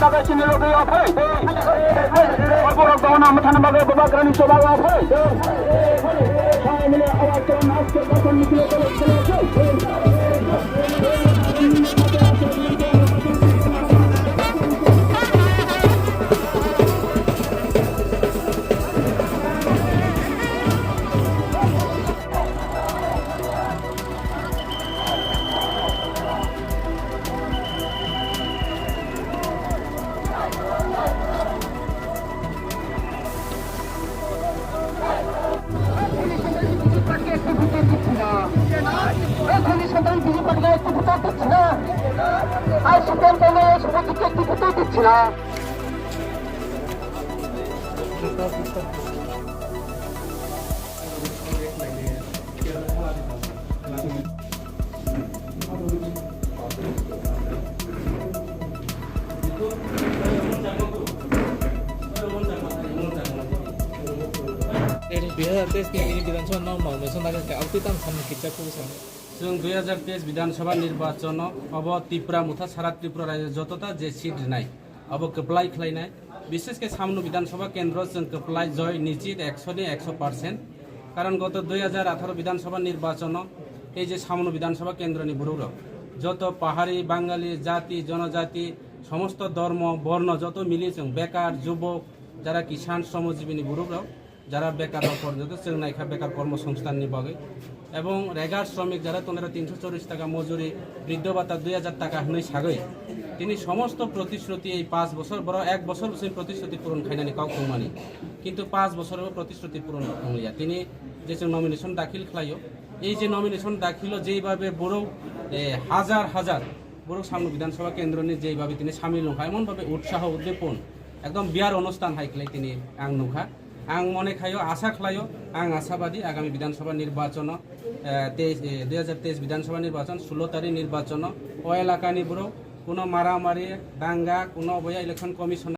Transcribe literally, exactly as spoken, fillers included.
Bagwi chini logi ophai. Borok dohona mwthana bagwi bubagrani choba ophai. Family awai kalan aske kotor miklo tolo tolo. Dui hajar teis ni bini Bidhan Sabha normal, meson dagan ke auti tam samni kicha kubu samni. Chwng dui hajar teis Bidhan Sabha nirbachon o obo Tipra motha sara Tripura rajyo jotota je seat rinai. Abo kwplai khlainai. Bishesh khe Samno Bidhan Sabha kendro chwng kwplai joy nichit ekso ni ekso percent. Karon goto dui hajar atharo Bidhan Sabha nirbachon o ei je Samno Bidhan Sabha kendro ni borok rok joto pahari, Bangali, jati, jonojati, somosto dhormo, borno joto mili chwng bekar, jubok, jara kisan, sromojibini borok rok, jara bekar rok porjonto chwng naikha bekar kormo songsthan ni bagwi. Ebong regar sromik jara tongnai rok tinso chollish taka mojuri, briddho bhata dui hajar taka hwnwi sagwi. Tini somosto protisruti ei paanch bosor, borok ek bosor bwswk protisruti puron khainani kok thumani. Kintu paanch bosor bo protisruti puron wng liya. Tini je chwng nomination dakhil khlaio, ei je nomination dakhilo jeibabe borok, eh, hajar hajar borok Samno Bidhan Sabha kendro ni jeibabe tini samil wngkha, emon babe utsaho uddipon ekdom biyar onusthan hai khlai tini ang nukha. Ang mone khaio, asa khlaio, ang asabadi agami Bidhan Sabha nirbachon o, eh, teis, eh, dui hajar teis Bidhan Sabha nirbachon, sulo tarikh nirbachon o o elakani borok kuno maramari, danga, kuno oboya election commission